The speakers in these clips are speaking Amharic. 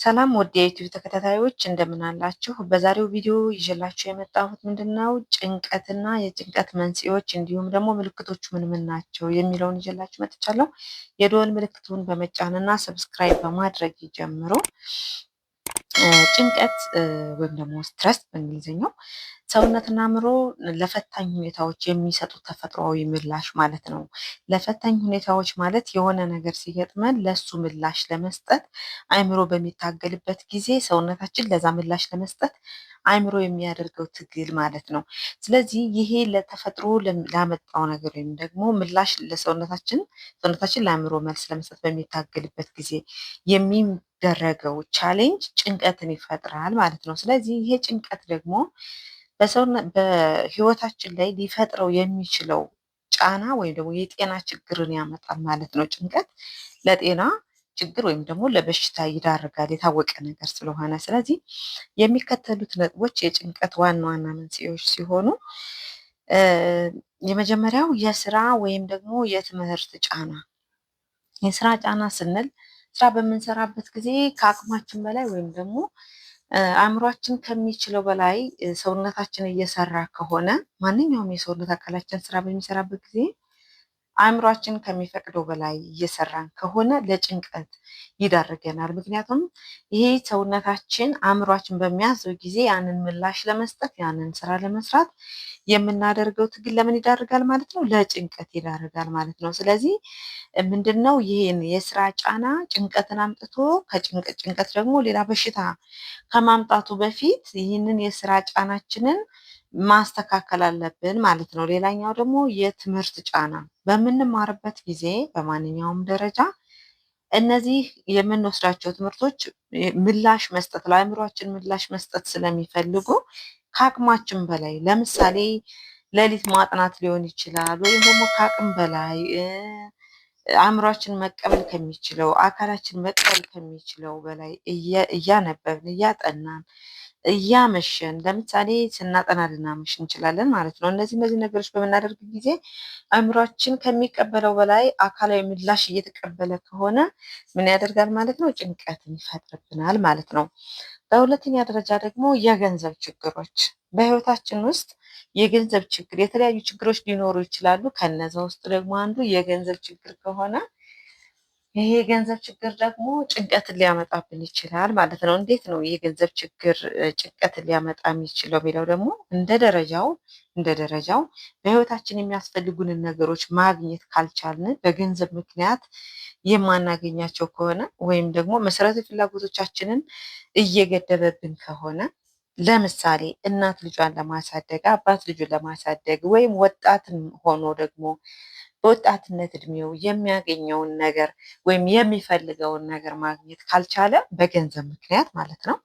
ሰላም ውድ የዩቲዩብ ተከታታዮች እንደምን አላችሁ? በዛሬው ቪዲዮ ይዤላችሁ የመጣሁት ምንድነው ጭንቀትና የጭንቀት መንስኤዎች እንዲሁም ደግሞ ምልክቶቹ ምን ምን ናቸው የሚለውን ይዤላችሁ መጥቻለሁ። የደወል ምልክቱን በመጫንና subscribe በማድረግ ይጀምሩ። ጭንቀት ወይም ደግሞ stress በእንግሊዝኛው ሰውነትና አእምሮ ለፈታኝ ሁኔታዎች የሚሰጡት ተፈጥሯዊ ምላሽ ማለት ነው። ለፈታኝ ሁኔታዎች ማለት የሆነ ነገር ሲገጥመን ለሱ ምላሽ ለመስጠት አእምሮ በሚታገልበት ጊዜ ሰውነታችን ለዛ ምላሽ ለመስጠት አእምሮ የሚያደርገው ትግል ማለት ነው። ስለዚህ ይሄ ለተፈጥሮ ላመጣው ነገር ወይም ደግሞ ምላሽ ለሰውነታችን ሰውነታችን ለአእምሮ መልስ ለመስጠት በሚታገልበት ጊዜ የሚደረገው challenge ጭንቀትን ይፈጥራል ማለት ነው። ስለዚህ ይሄ ጭንቀት ደግሞ በህይወታችን ላይ ሊፈጥረው የሚችለው ጫና ወይም ደግሞ የጤና ችግርን ያመጣል ማለት ነው። ጭንቀት ለጤና ችግር ወይም ደግሞ ለበሽታ ይዳርጋል የታወቀ ነገር ስለሆነ። ስለዚህ የሚከተሉት ነጥቦች የጭንቀት ዋና ዋና መንስኤዎች ሲሆኑ የመጀመሪያው የስራ ወይም ደግሞ የትምህርት ጫና። የስራ ጫና ስንል ስራ በምንሰራበት ጊዜ ከአቅማችን በላይ ወይም ደግሞ አእምሯችን ከሚችለው በላይ ሰውነታችን እየሰራ ከሆነ፣ ማንኛውም የሰውነት አካላችን ስራ በሚሰራበት ጊዜ አእምሯችን ከሚፈቅደው በላይ እየሰራን ከሆነ ለጭንቀት ይዳርገናል። ምክንያቱም ይሄ ሰውነታችን አእምሯችን በሚያዘው ጊዜ ያንን ምላሽ ለመስጠት ያንን ስራ ለመስራት የምናደርገው ትግል ለምን ይዳርጋል ማለት ነው? ለጭንቀት ይዳርጋል ማለት ነው። ስለዚህ ምንድን ነው ይህን የስራ ጫና ጭንቀትን አምጥቶ ከጭንቀት ጭንቀት ደግሞ ሌላ በሽታ ከማምጣቱ በፊት ይህንን የስራ ጫናችንን ማስተካከል አለብን ማለት ነው። ሌላኛው ደግሞ የትምህርት ጫና በምንማርበት ጊዜ በማንኛውም ደረጃ እነዚህ የምንወስዳቸው ትምህርቶች ምላሽ መስጠት ለአእምሯችን ምላሽ መስጠት ስለሚፈልጉ ከአቅማችን በላይ፣ ለምሳሌ ሌሊት ማጥናት ሊሆን ይችላል፣ ወይም ደግሞ ከአቅም በላይ አእምሯችን መቀበል ከሚችለው አካላችን መቀበል ከሚችለው በላይ እያነበብን እያጠናን እያመሸን፣ ለምሳሌ ስናጠና ልናመሽ እንችላለን ማለት ነው። እነዚህ ነገሮች በምናደርግ ጊዜ አእምሯችን ከሚቀበለው በላይ አካላዊ ምላሽ እየተቀበለ ከሆነ ምን ያደርጋል ማለት ነው? ጭንቀትን ይፈጥርብናል ማለት ነው። በሁለተኛ ደረጃ ደግሞ የገንዘብ ችግሮች። በህይወታችን ውስጥ የገንዘብ ችግር፣ የተለያዩ ችግሮች ሊኖሩ ይችላሉ። ከነዛ ውስጥ ደግሞ አንዱ የገንዘብ ችግር ከሆነ ይሄ የገንዘብ ችግር ደግሞ ጭንቀትን ሊያመጣብን ይችላል ማለት ነው። እንዴት ነው የገንዘብ ችግር ጭንቀትን ሊያመጣ የሚችለው የሚለው ደግሞ እንደ ደረጃው በህይወታችን የሚያስፈልጉንን ነገሮች ማግኘት ካልቻልን፣ በገንዘብ ምክንያት የማናገኛቸው ከሆነ ወይም ደግሞ መሰረታዊ ፍላጎቶቻችንን እየገደበብን ከሆነ፣ ለምሳሌ እናት ልጇን ለማሳደግ፣ አባት ልጁን ለማሳደግ ወይም ወጣትም ሆኖ ደግሞ በወጣትነት እድሜው የሚያገኘውን ነገር ወይም የሚፈልገውን ነገር ማግኘት ካልቻለ በገንዘብ ምክንያት ማለት ነው፣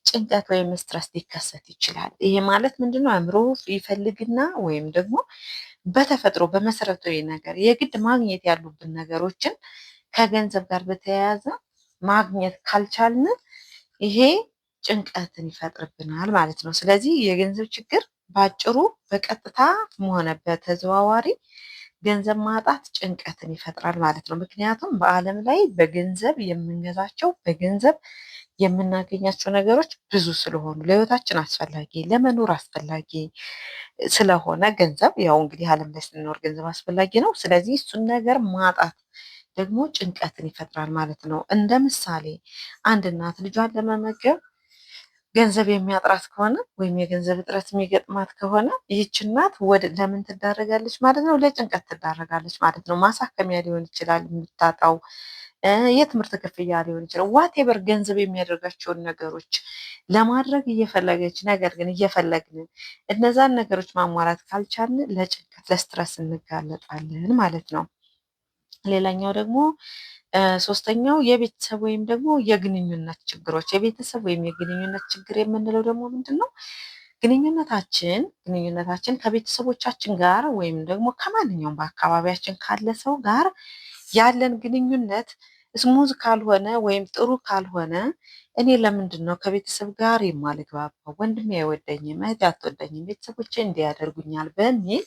ጭንቀት ወይም stress ሊከሰት ይችላል። ይሄ ማለት ምንድነው? አእምሮ ይፈልግና ወይም ደግሞ በተፈጥሮ በመሰረታዊ ነገር የግድ ማግኘት ያሉብን ነገሮችን ከገንዘብ ጋር በተያያዘ ማግኘት ካልቻልን ይሄ ጭንቀትን ይፈጥርብናል ማለት ነው። ስለዚህ የገንዘብ ችግር በአጭሩ በቀጥታ ሆነ በተዘዋዋሪ ገንዘብ ማጣት ጭንቀትን ይፈጥራል ማለት ነው። ምክንያቱም በዓለም ላይ በገንዘብ የምንገዛቸው በገንዘብ የምናገኛቸው ነገሮች ብዙ ስለሆኑ፣ ለሕይወታችን አስፈላጊ፣ ለመኖር አስፈላጊ ስለሆነ ገንዘብ፣ ያው እንግዲህ ዓለም ላይ ስንኖር ገንዘብ አስፈላጊ ነው። ስለዚህ እሱን ነገር ማጣት ደግሞ ጭንቀትን ይፈጥራል ማለት ነው። እንደ ምሳሌ አንድ እናት ልጇን ለመመገብ ገንዘብ የሚያጥራት ከሆነ ወይም የገንዘብ እጥረት የሚገጥማት ከሆነ ይህች እናት ወደ ለምን ትዳረጋለች ማለት ነው? ለጭንቀት ትዳረጋለች ማለት ነው። ማሳከሚያ ሊሆን ይችላል የምታጣው፣ የትምህርት ክፍያ ሊሆን ይችላል። Whatever ገንዘብ የሚያደርጋቸውን ነገሮች ለማድረግ እየፈለገች፣ ነገር ግን እየፈለግን እነዛን ነገሮች ማሟላት ካልቻልን ለጭንቀት ለ stress እንጋለጣለን ማለት ነው። ሌላኛው ደግሞ ሶስተኛው የቤተሰብ ወይም ደግሞ የግንኙነት ችግሮች። የቤተሰብ ወይም የግንኙነት ችግር የምንለው ደግሞ ምንድን ነው? ግንኙነታችን ከቤተሰቦቻችን ጋር ወይም ደግሞ ከማንኛውም በአካባቢያችን ካለ ሰው ጋር ያለን ግንኙነት smooth ካልሆነ ወይም ጥሩ ካልሆነ፣ እኔ ለምንድን ነው ከቤተሰብ ጋር የማልግባባው? ወንድሜ አይወደኝም፣ እህቴ አትወደኝም፣ ቤተሰቦቼ እንዲህ ያደርጉኛል በሚል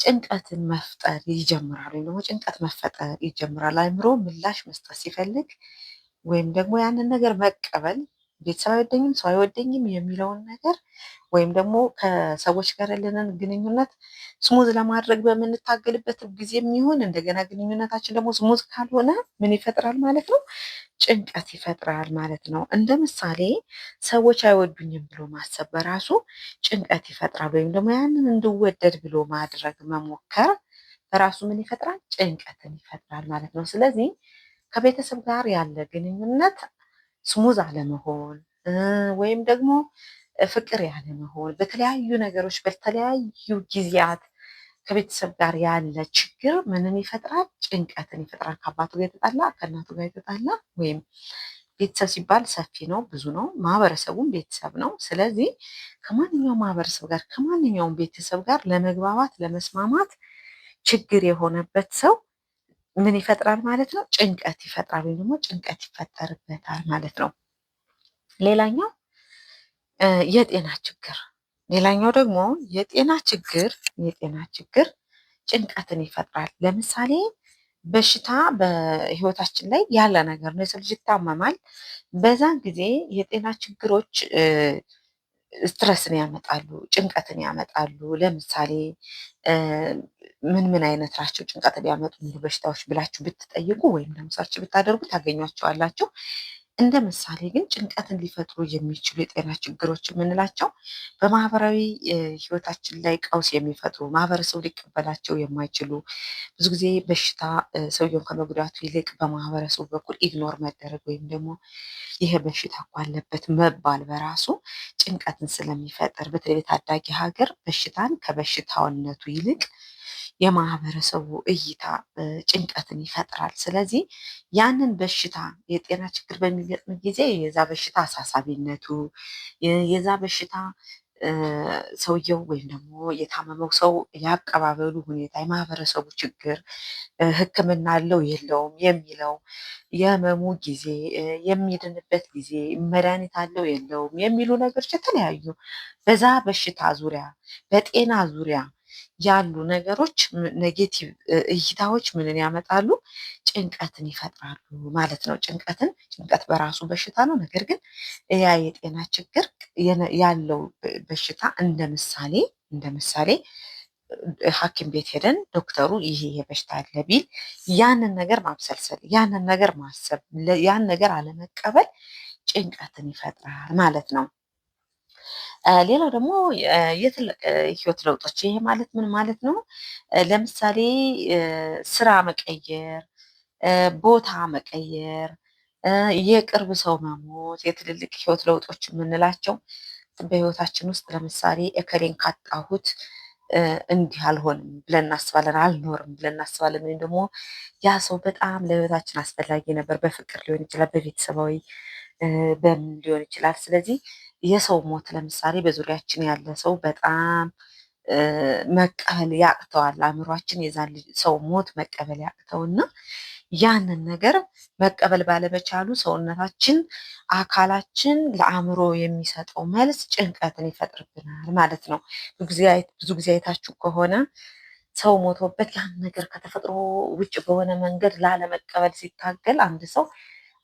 ጭንቀትን መፍጠር ይጀምራል ወይም ደግሞ ጭንቀት መፈጠር ይጀምራል። አእምሮ ምላሽ መስጠት ሲፈልግ ወይም ደግሞ ያንን ነገር መቀበል፣ ቤተሰብ አይወደኝም፣ ሰው አይወደኝም የሚለውን ነገር ወይም ደግሞ ከሰዎች ጋር ያለንን ግንኙነት smooth ለማድረግ በምንታገልበት ጊዜ የሚሆን እንደገና ግንኙነታችን ደግሞ smooth ካልሆነ ምን ይፈጥራል ማለት ነው? ጭንቀት ይፈጥራል ማለት ነው። እንደ ምሳሌ ሰዎች አይወዱኝም ብሎ ማሰብ በራሱ ጭንቀት ይፈጥራል። ወይም ደግሞ ያንን እንድወደድ ብሎ ማድረግ መሞከር በራሱ ምን ይፈጥራል? ጭንቀትን ይፈጥራል ማለት ነው። ስለዚህ ከቤተሰብ ጋር ያለ ግንኙነት smooth አለመሆን ወይም ደግሞ ፍቅር ያለመሆን በተለያዩ ነገሮች በተለያዩ ጊዜያት ከቤተሰብ ጋር ያለ ችግር ምንን ይፈጥራል? ጭንቀትን ይፈጥራል። ከአባቱ ጋር የተጣላ፣ ከእናቱ ጋር የተጣላ፣ ወይም ቤተሰብ ሲባል ሰፊ ነው፣ ብዙ ነው። ማህበረሰቡም ቤተሰብ ነው። ስለዚህ ከማንኛውም ማህበረሰብ ጋር ከማንኛውም ቤተሰብ ጋር ለመግባባት ለመስማማት ችግር የሆነበት ሰው ምን ይፈጥራል ማለት ነው? ጭንቀት ይፈጥራል ወይም ደግሞ ጭንቀት ይፈጠርበታል ማለት ነው። ሌላኛው የጤና ችግር፣ ሌላኛው ደግሞ የጤና ችግር ጭንቀትን ይፈጥራል። ለምሳሌ በሽታ በህይወታችን ላይ ያለ ነገር ነው። የሰው ልጅ ይታመማል። በዛን ጊዜ የጤና ችግሮች stress ን ያመጣሉ፣ ጭንቀትን ያመጣሉ። ለምሳሌ ምን ምን አይነት ናቸው ጭንቀትን ሊያመጡ የሚሉ በሽታዎች ብላችሁ ብትጠይቁ ወይም ደግሞ search ብታደርጉ ታገኟቸዋላችሁ። እንደ ምሳሌ ግን ጭንቀትን ሊፈጥሩ የሚችሉ የጤና ችግሮች የምንላቸው በማህበራዊ ህይወታችን ላይ ቀውስ የሚፈጥሩ፣ ማህበረሰቡ ሊቀበላቸው የማይችሉ፣ ብዙ ጊዜ በሽታ ሰውየውን ከመጉዳቱ ይልቅ በማህበረሰቡ በኩል ignore መደረግ ወይም ደግሞ ይሄ በሽታ እኮ አለበት መባል በራሱ ጭንቀትን ስለሚፈጥር፣ በተለይ ታዳጊ ሀገር በሽታን ከበሽታውነቱ ይልቅ የማህበረሰቡ እይታ ጭንቀትን ይፈጥራል። ስለዚህ ያንን በሽታ የጤና ችግር በሚገጥም ጊዜ የዛ በሽታ አሳሳቢነቱ፣ የዛ በሽታ ሰውየው ወይም ደግሞ የታመመው ሰው የአቀባበሉ ሁኔታ፣ የማህበረሰቡ ችግር፣ ሕክምና አለው የለውም የሚለው፣ የህመሙ ጊዜ፣ የሚድንበት ጊዜ፣ መድኃኒት አለው የለውም የሚሉ ነገሮች፣ የተለያዩ በዛ በሽታ ዙሪያ በጤና ዙሪያ ያሉ ነገሮች negative እይታዎች ምንን ያመጣሉ? ጭንቀትን ይፈጥራሉ ማለት ነው። ጭንቀት በራሱ በሽታ ነው። ነገር ግን ያ የጤና ችግር ያለው በሽታ እንደ ምሳሌ ሐኪም ቤት ሄደን ዶክተሩ ይሄ በሽታ አለ ቢል ያንን ነገር ማብሰልሰል፣ ያንን ነገር ማሰብ፣ ያን ነገር አለመቀበል ጭንቀትን ይፈጥራል ማለት ነው። ሌላው ደግሞ የትልቅ ህይወት ለውጦች፣ ይሄ ማለት ምን ማለት ነው? ለምሳሌ ስራ መቀየር፣ ቦታ መቀየር፣ የቅርብ ሰው መሞት፣ የትልልቅ ህይወት ለውጦች የምንላቸው በህይወታችን ውስጥ ለምሳሌ እከሌን ካጣሁት እንዲህ አልሆንም ብለን እናስባለን፣ አልኖርም ብለን እናስባለን። ወይም ደግሞ ያ ሰው በጣም ለህይወታችን አስፈላጊ ነበር፣ በፍቅር ሊሆን ይችላል፣ በቤተሰባዊ በምን ሊሆን ይችላል። ስለዚህ የሰው ሞት ለምሳሌ በዙሪያችን ያለ ሰው በጣም መቀበል ያቅተዋል። አእምሯችን የዛን ሰው ሞት መቀበል ያቅተውና ያንን ነገር መቀበል ባለመቻሉ ሰውነታችን፣ አካላችን ለአእምሮ የሚሰጠው መልስ ጭንቀትን ይፈጥርብናል ማለት ነው። ብዙ ጊዜ አይታችሁ ከሆነ ሰው ሞቶበት ያን ነገር ከተፈጥሮ ውጭ በሆነ መንገድ ላለመቀበል ሲታገል አንድ ሰው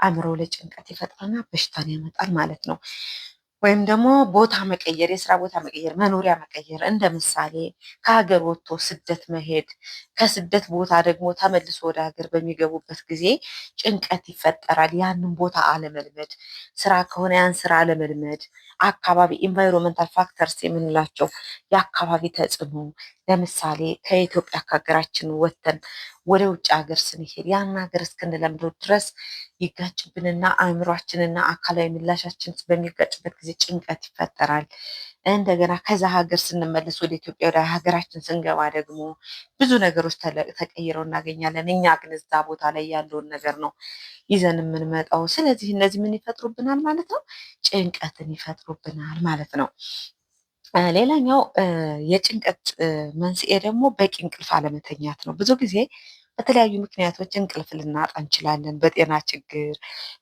አእምሮ ለጭንቀት ይፈጥርና በሽታን ያመጣል ማለት ነው። ወይም ደግሞ ቦታ መቀየር፣ የስራ ቦታ መቀየር፣ መኖሪያ መቀየር፣ እንደ ምሳሌ ከሀገር ወጥቶ ስደት መሄድ፣ ከስደት ቦታ ደግሞ ተመልሶ ወደ ሀገር በሚገቡበት ጊዜ ጭንቀት ይፈጠራል። ያንን ቦታ አለመልመድ፣ ስራ ከሆነ ያን ስራ አለመልመድ፣ አካባቢ environmental factors የምንላቸው የአካባቢ ተጽዕኖ፣ ለምሳሌ ከኢትዮጵያ ከሀገራችን ወጥተን ወደ ውጭ ሀገር ስንሄድ ያን ሀገር እስክንለምደው ድረስ ይጋጭብንና አእምሯችንና አካላዊ ምላሻችን በሚጋጭበት ጊዜ ጭንቀት ይፈጠራል። እንደገና ከዛ ሀገር ስንመለስ ወደ ኢትዮጵያ ወደ ሀገራችን ስንገባ ደግሞ ብዙ ነገሮች ተቀይረው እናገኛለን። እኛ ግን እዛ ቦታ ላይ ያለውን ነገር ነው ይዘን የምንመጣው። ስለዚህ እነዚህ ምን ይፈጥሩብናል ማለት ነው? ጭንቀትን ይፈጥሩብናል ማለት ነው። ሌላኛው የጭንቀት መንስኤ ደግሞ በቂ እንቅልፍ አለመተኛት ነው። ብዙ ጊዜ በተለያዩ ምክንያቶች እንቅልፍ ልናጣ እንችላለን። በጤና ችግር፣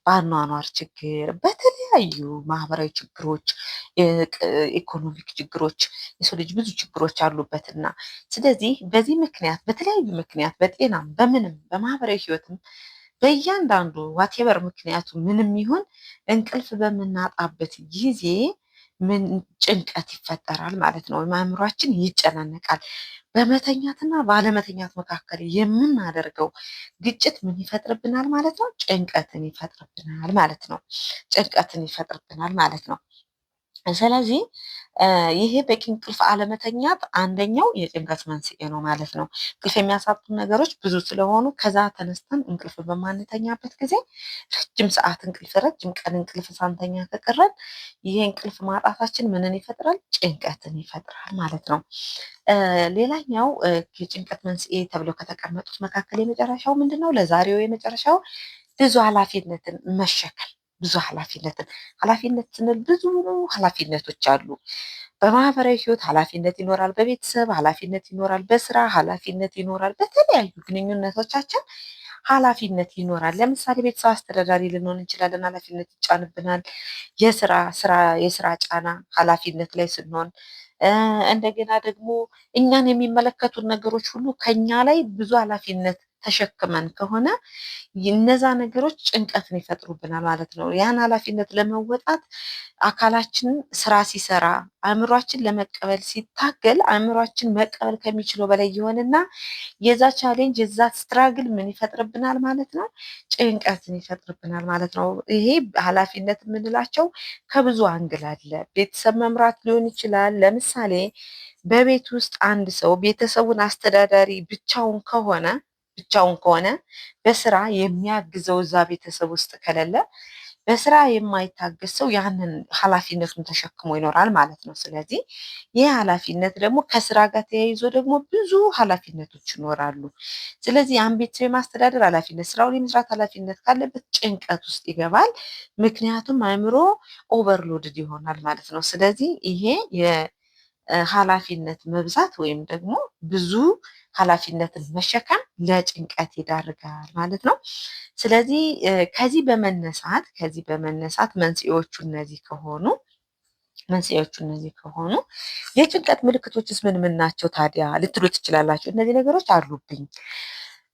በአኗኗር ችግር፣ በተለያዩ ማህበራዊ ችግሮች፣ economic ችግሮች፣ የሰው ልጅ ብዙ ችግሮች አሉበትና ስለዚህ በዚህ ምክንያት በተለያዩ ምክንያት በጤናም በምንም በማህበራዊ ህይወትም በእያንዳንዱ whatever ምክንያቱ ምንም ይሁን እንቅልፍ በምናጣበት ጊዜ ምን ጭንቀት ይፈጠራል ማለት ነው። ወይም አእምሯችን ይጨናነቃል። በመተኛትና ባለመተኛት መካከል የምናደርገው ግጭት ምን ይፈጥርብናል ማለት ነው? ጭንቀትን ይፈጥርብናል ማለት ነው። ጭንቀትን ይፈጥርብናል ማለት ነው። ስለዚህ ይሄ በቂ እንቅልፍ አለመተኛት አንደኛው የጭንቀት መንስኤ ነው ማለት ነው። እንቅልፍ የሚያሳጡ ነገሮች ብዙ ስለሆኑ ከዛ ተነስተን እንቅልፍ በማንተኛበት ጊዜ ረጅም ሰዓት እንቅልፍ ረጅም ቀን እንቅልፍ ሳንተኛ ከቀረን ይሄ እንቅልፍ ማጣታችን ምንን ይፈጥራል? ጭንቀትን ይፈጥራል ማለት ነው። ሌላኛው የጭንቀት መንስኤ ተብለው ከተቀመጡት መካከል የመጨረሻው ምንድን ነው? ለዛሬው የመጨረሻው ብዙ ኃላፊነትን መሸከም። ብዙ ኃላፊነትን ኃላፊነት ስንል ብዙ ኃላፊነቶች አሉ። በማህበራዊ ህይወት ኃላፊነት ይኖራል፣ በቤተሰብ ኃላፊነት ይኖራል፣ በስራ ኃላፊነት ይኖራል፣ በተለያዩ ግንኙነቶቻችን ኃላፊነት ይኖራል። ለምሳሌ ቤተሰብ አስተዳዳሪ ልንሆን እንችላለን፣ ኃላፊነት ይጫንብናል። የስራ ስራ የስራ ጫና ኃላፊነት ላይ ስንሆን እንደገና ደግሞ እኛን የሚመለከቱን ነገሮች ሁሉ ከኛ ላይ ብዙ ኃላፊነት ተሸክመን ከሆነ እነዛ ነገሮች ጭንቀትን ይፈጥሩብናል ማለት ነው። ያን ኃላፊነት ለመወጣት አካላችን ስራ ሲሰራ አእምሯችን ለመቀበል ሲታገል አእምሯችን መቀበል ከሚችለው በላይ ይሆንና የዛ challenge የዛ struggle ምን ይፈጥርብናል ማለት ነው? ጭንቀትን ይፈጥርብናል ማለት ነው። ይሄ ኃላፊነት የምንላቸው ከብዙ angle አለ። ቤተሰብ መምራት ሊሆን ይችላል። ለምሳሌ በቤት ውስጥ አንድ ሰው ቤተሰቡን አስተዳዳሪ ብቻውን ከሆነ በስራ የሚያግዘው እዛ ቤተሰብ ውስጥ ከሌለ በስራ የማይታገዝ ሰው ያንን ኃላፊነቱን ተሸክሞ ይኖራል ማለት ነው። ስለዚህ ይህ ኃላፊነት ደግሞ ከስራ ጋር ተያይዞ ደግሞ ብዙ ኃላፊነቶች ይኖራሉ። ስለዚህ ያን ቤተሰብ የማስተዳደር ኃላፊነት፣ ስራውን የመስራት ኃላፊነት ካለበት ጭንቀት ውስጥ ይገባል። ምክንያቱም አእምሮ overloaded ይሆናል ማለት ነው። ስለዚህ ይሄ የኃላፊነት መብዛት ወይም ደግሞ ብዙ ኃላፊነትን መሸከም ለጭንቀት ይዳርጋል ማለት ነው። ስለዚህ ከዚህ በመነሳት መንስኤዎቹ እነዚህ ከሆኑ የጭንቀት ምልክቶችስ ምን ምን ናቸው ታዲያ ልትሉ ትችላላችሁ። እነዚህ ነገሮች አሉብኝ፣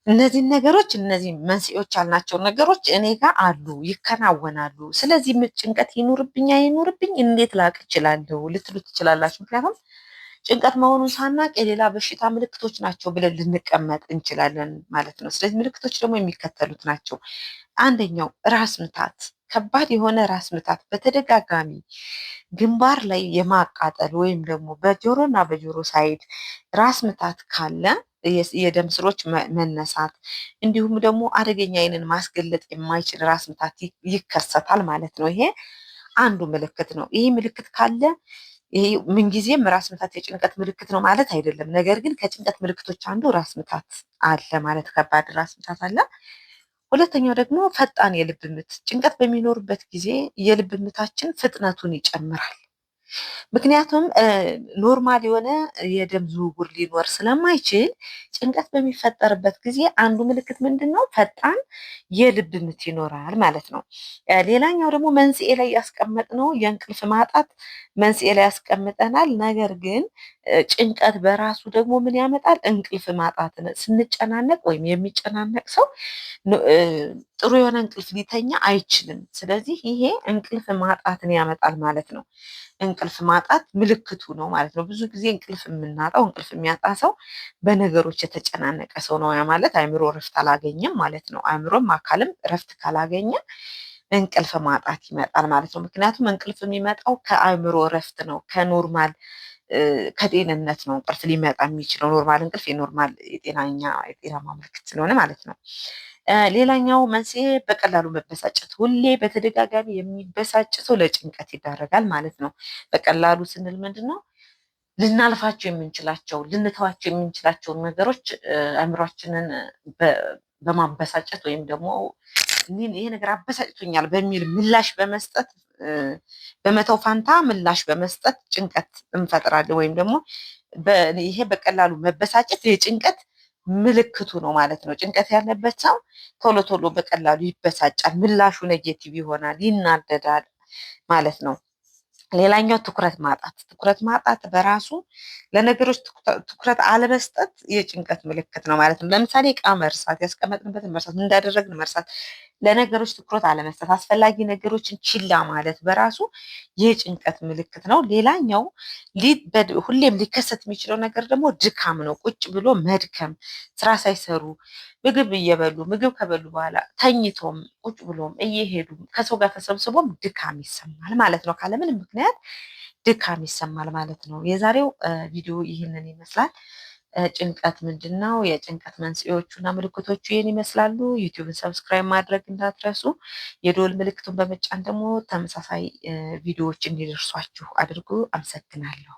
እነዚህን ነገሮች እነዚህ መንስኤዎች ያልናቸው ነገሮች እኔ ጋር አሉ፣ ይከናወናሉ። ስለዚህ ጭንቀት ይኑርብኝ አይኑርብኝ እንዴት ላቅ እችላለሁ ልትሉ ትችላላችሁ። ምክንያቱም ጭንቀት መሆኑን ሳናቅ የሌላ በሽታ ምልክቶች ናቸው ብለን ልንቀመጥ እንችላለን ማለት ነው። ስለዚህ ምልክቶች ደግሞ የሚከተሉት ናቸው። አንደኛው ራስ ምታት፣ ከባድ የሆነ ራስ ምታት በተደጋጋሚ ግንባር ላይ የማቃጠል ወይም ደግሞ በጆሮና በጆሮ side ራስ ምታት ካለ የደም ስሮች መነሳት እንዲሁም ደግሞ አደገኛ ዓይንን ማስገለጥ የማይችል ራስ ምታት ይከሰታል ማለት ነው። ይሄ አንዱ ምልክት ነው። ይህ ምልክት ካለ ይሄ ምንጊዜም ራስ ምታት የጭንቀት ምልክት ነው ማለት አይደለም። ነገር ግን ከጭንቀት ምልክቶች አንዱ ራስ ምታት አለ ማለት ከባድ ራስ ምታት አለ። ሁለተኛው ደግሞ ፈጣን የልብ ምት፣ ጭንቀት በሚኖርበት ጊዜ የልብ ምታችን ፍጥነቱን ይጨምራል። ምክንያቱም normal የሆነ የደም ዝውውር ሊኖር ስለማይችል ጭንቀት በሚፈጠርበት ጊዜ አንዱ ምልክት ምንድን ነው? ፈጣን የልብ ምት ይኖራል ማለት ነው። ሌላኛው ደግሞ መንስኤ ላይ ያስቀመጥነው የእንቅልፍ ማጣት መንስኤ ላይ ያስቀምጠናል። ነገር ግን ጭንቀት በራሱ ደግሞ ምን ያመጣል? እንቅልፍ ማጣትን። ስንጨናነቅ ወይም የሚጨናነቅ ሰው ጥሩ የሆነ እንቅልፍ ሊተኛ አይችልም። ስለዚህ ይሄ እንቅልፍ ማጣትን ያመጣል ማለት ነው። እንቅልፍ ማጣት ምልክቱ ነው ማለት ነው። ብዙ ጊዜ እንቅልፍ የምናጣው እንቅልፍ የሚያጣ ሰው በነገሮች የተጨናነቀ ሰው ነው። ያ ማለት አእምሮ እረፍት አላገኘም ማለት ነው። አእምሮም አካልም እረፍት ካላገኘ እንቅልፍ ማጣት ይመጣል ማለት ነው። ምክንያቱም እንቅልፍ የሚመጣው ከአእምሮ እረፍት ነው፣ ከ normal ከጤንነት ነው እንቅልፍ ሊመጣ የሚችለው። normal እንቅልፍ የ normal የጤናኛ የጤናማ ምልክት ስለሆነ ማለት ነው። ሌላኛው መንስኤ በቀላሉ መበሳጨት። ሁሌ በተደጋጋሚ የሚበሳጭ ሰው ለጭንቀት ይዳረጋል ማለት ነው። በቀላሉ ስንል ምንድን ነው? ልናልፋቸው የምንችላቸው ልንተዋቸው የምንችላቸውን ነገሮች አእምሯችንን በማበሳጨት ወይም ደግሞ ይሄ ነገር አበሳጭቶኛል በሚል ምላሽ በመስጠት በመተው ፋንታ ምላሽ በመስጠት ጭንቀት እንፈጥራለን። ወይም ደግሞ ይሄ በቀላሉ መበሳጨት የጭንቀት ምልክቱ ነው ማለት ነው። ጭንቀት ያለበት ሰው ቶሎ ቶሎ በቀላሉ ይበሳጫል፣ ምላሹ negative ይሆናል፣ ይናደዳል ማለት ነው። ሌላኛው ትኩረት ማጣት። ትኩረት ማጣት በራሱ ለነገሮች ትኩረት አለመስጠት የጭንቀት ምልክት ነው ማለት ነው። ለምሳሌ እቃ መርሳት፣ ያስቀመጥንበትን መርሳት፣ ምን እንዳደረግን መርሳት፣ ለነገሮች ትኩረት አለመስጠት፣ አስፈላጊ ነገሮችን ችላ ማለት በራሱ የጭንቀት ምልክት ነው። ሌላኛው ሁሌም ሊከሰት የሚችለው ነገር ደግሞ ድካም ነው። ቁጭ ብሎ መድከም፣ ስራ ሳይሰሩ ምግብ እየበሉ፣ ምግብ ከበሉ በኋላ ተኝቶም ቁጭ ብሎም እየሄዱም ከሰው ጋር ተሰብስቦም ድካም ይሰማል ማለት ነው። ካለምንም ምክንያት ድካም ይሰማል ማለት ነው። የዛሬው ቪዲዮ ይህንን ይመስላል። ጭንቀት ምንድን ነው? የጭንቀት መንስኤዎቹ እና ምልክቶቹ ይህን ይመስላሉ። ዩቲዩብን subscribe ማድረግ እንዳትረሱ። የደወል ምልክቱን በመጫን ደግሞ ተመሳሳይ ቪዲዮዎች እንዲደርሷችሁ አድርጉ። አመሰግናለሁ።